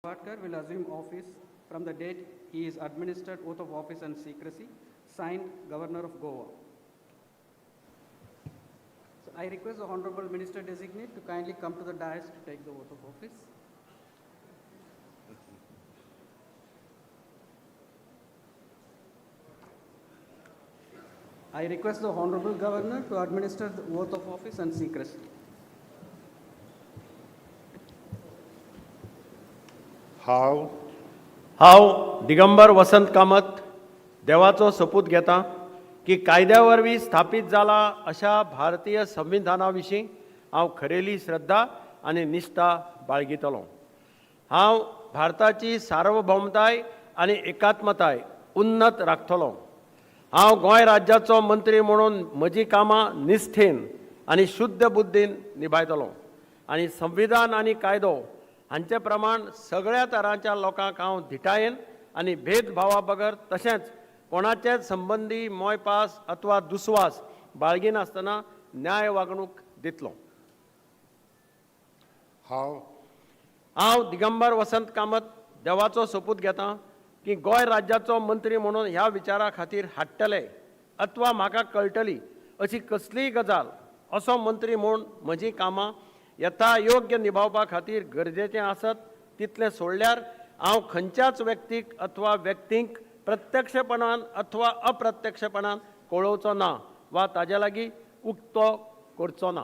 Tawadkar will assume office from the date he is administered oath of office and secrecy, signed Governor of Goa. So I request the Honorable Minister Designate to kindly come to the dais to take the oath of office. I request the Honorable Governor to administer the oath of office and secrecy. हांव हांव दिगंबर वसंत कामत देवाचो सोपूत घेता की कायद्या वरवीं स्थापीत जाला अशा भारतीय संविधाना विशीं हांव खरेली श्रद्धा आनी निश्ठा बाळगितलो. हांव भारताची सार्वभौमताय आनी एकात्मताय उन्नत राखतलो. हांव गोंय राज्याचो मंत्री म्हणून म्हजी कामां निश्ठेन आनी शुद्ध बुद्दीन निभायतलो आनी संविधान आनी कायदो हांचे प्रमाण सगळ्या तरांच्या लोकांक हांव धिटायेन आनी भेदभावा बगर तशेंच कोणाचेच संबंदी मोयपास अथवा दुस्वास बाळगिनासतना न्याय वागणूक दितलो. हांव हांव दिगंबर वसंत कामत देवाचो सोपूत घेता की गोंय राज्याचो मंत्री म्हणून ह्या विचारा खातीर हाडटले अथवा म्हाका कळटली अशी कसलीय गजाल असो मंत्री म्हूण म्हजीं कामां यथायोग्य निभावपा खातीर गरजेचें आसत तितलें सोडल्यार हांव खंयच्याच व्यक्तीक अथवा व्यक्तींक प्रत्यक्षपणान अथवा अप्रत्यक्षपणान कळोवचो ना वा ताजे लागीं उक्तो करचो ना.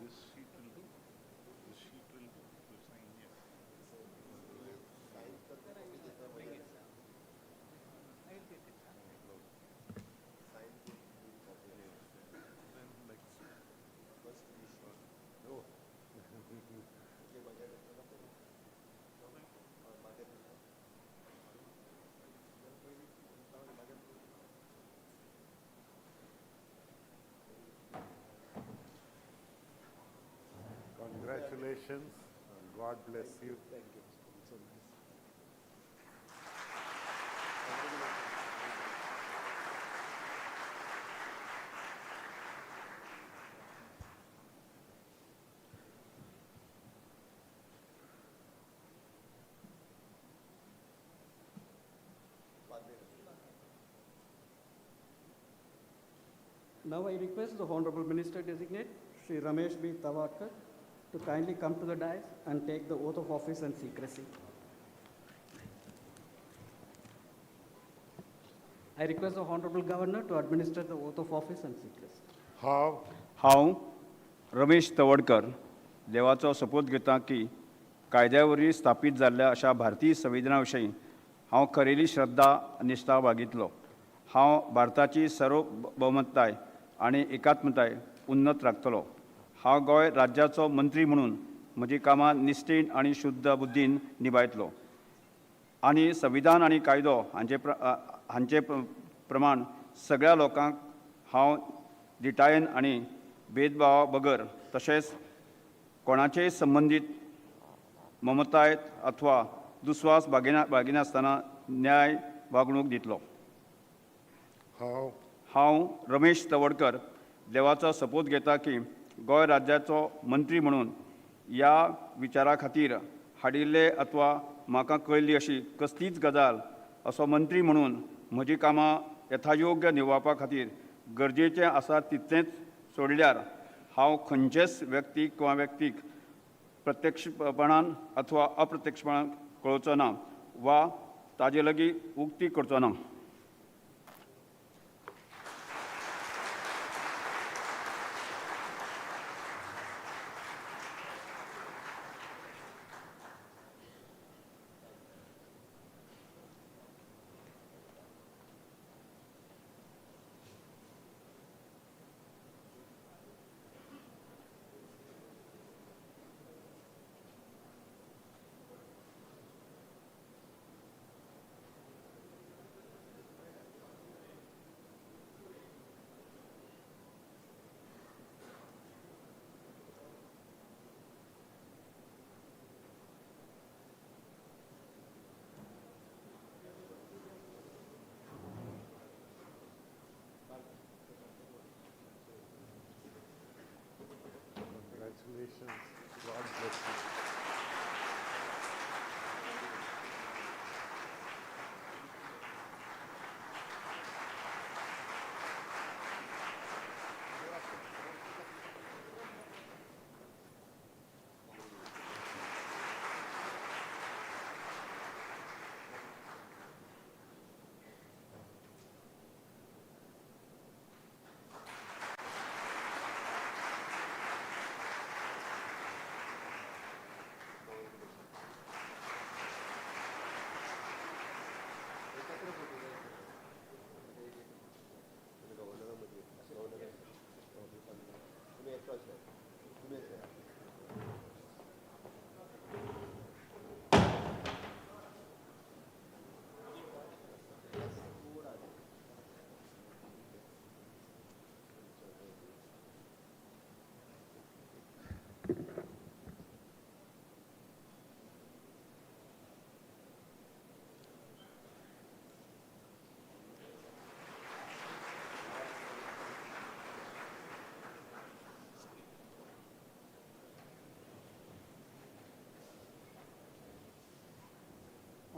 This sheet will do. This sheet will do. You sign here. Then like Oh. Congratulations. God bless you. Thank you. So nice. Now I request the Honorable Minister Designate, Shri Ramesh B. Tawadkar, to kindly come to the dais and take the oath of office and secrecy. I request the Honorable Governor to administer the oath of office and secrecy. हांव हांव रमेश तवडकर देवाचो सोपूत घेता की कायद्या वरवीं स्थापीत जाल्ल्या अशा भारतीय संविधाना विशीं हांव खरेली श्रद्धा आनी निश्ठा बाळगितलो. हांव भारताची सार्वभौमताय आनी एकात्मताय उन्नत राखतलो. हांव गोंय राज्याचो मंत्री म्हणून म्हजी कामां निश्ठेन आनी शुद्ध बुद्दीन निभायतलो आनी संविधान आनी कायदो हांचे प्रमाण सगळ्या लोकांक हांव धिटायेन आनी भेदभावा बगर तशेंच कोणाचेय संबंदीत ममताय अथवा दुस्वास बाळगिनासतना न्याय वागणूक दितलो. हांव हांव रमेश तवडकर देवाचो सोपूत घेता की गोंय राज्याचो मंत्री म्हणून ह्या विचारा खातीर हाडिल्ले अथवा म्हाका कळिल्ली अशी कसलीच गजाल असो मंत्री म्हणून म्हजी कामां यथायोग्य निभावपा खातीर गरजेचें आसा तितलेंच सोडल्यार हांव खंयचेच व्यक्तीक किंवा व्यक्तीक प्रत्यक्षपणान अथवा अप्रत्यक्षपणान कळोवचो ना वा ताजे लागीं उक्ती करचो ना. Congratulations. God bless you.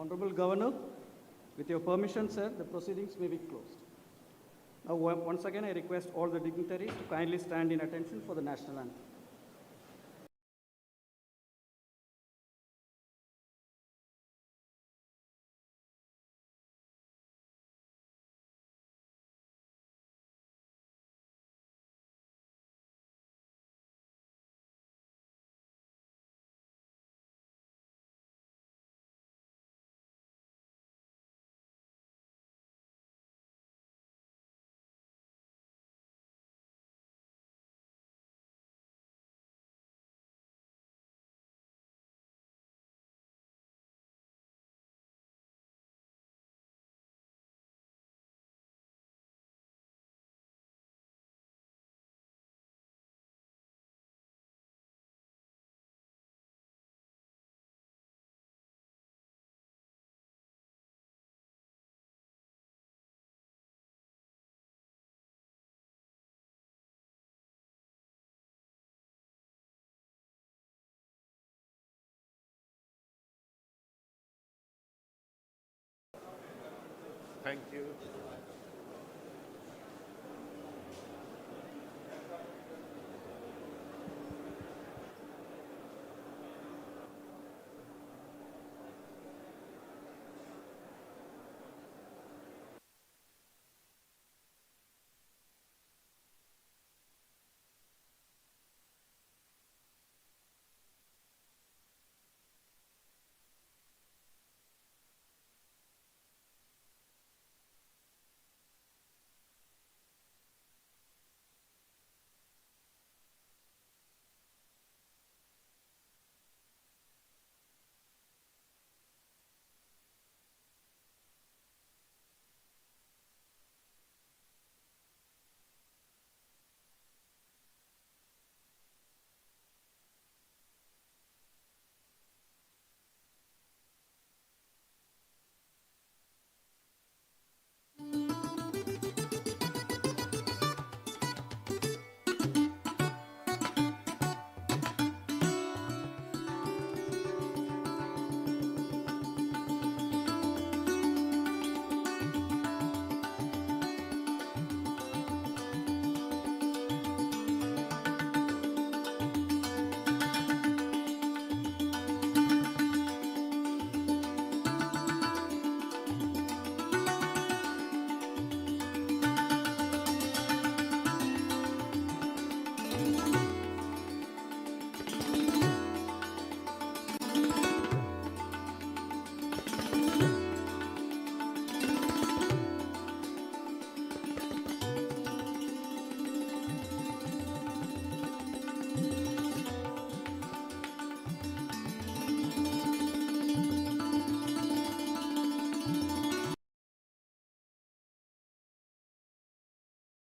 Honorable Governor, with your permission, sir, the proceedings may be closed. Now, once again, I request all the dignitaries to kindly stand in attention for the national anthem. Thank you.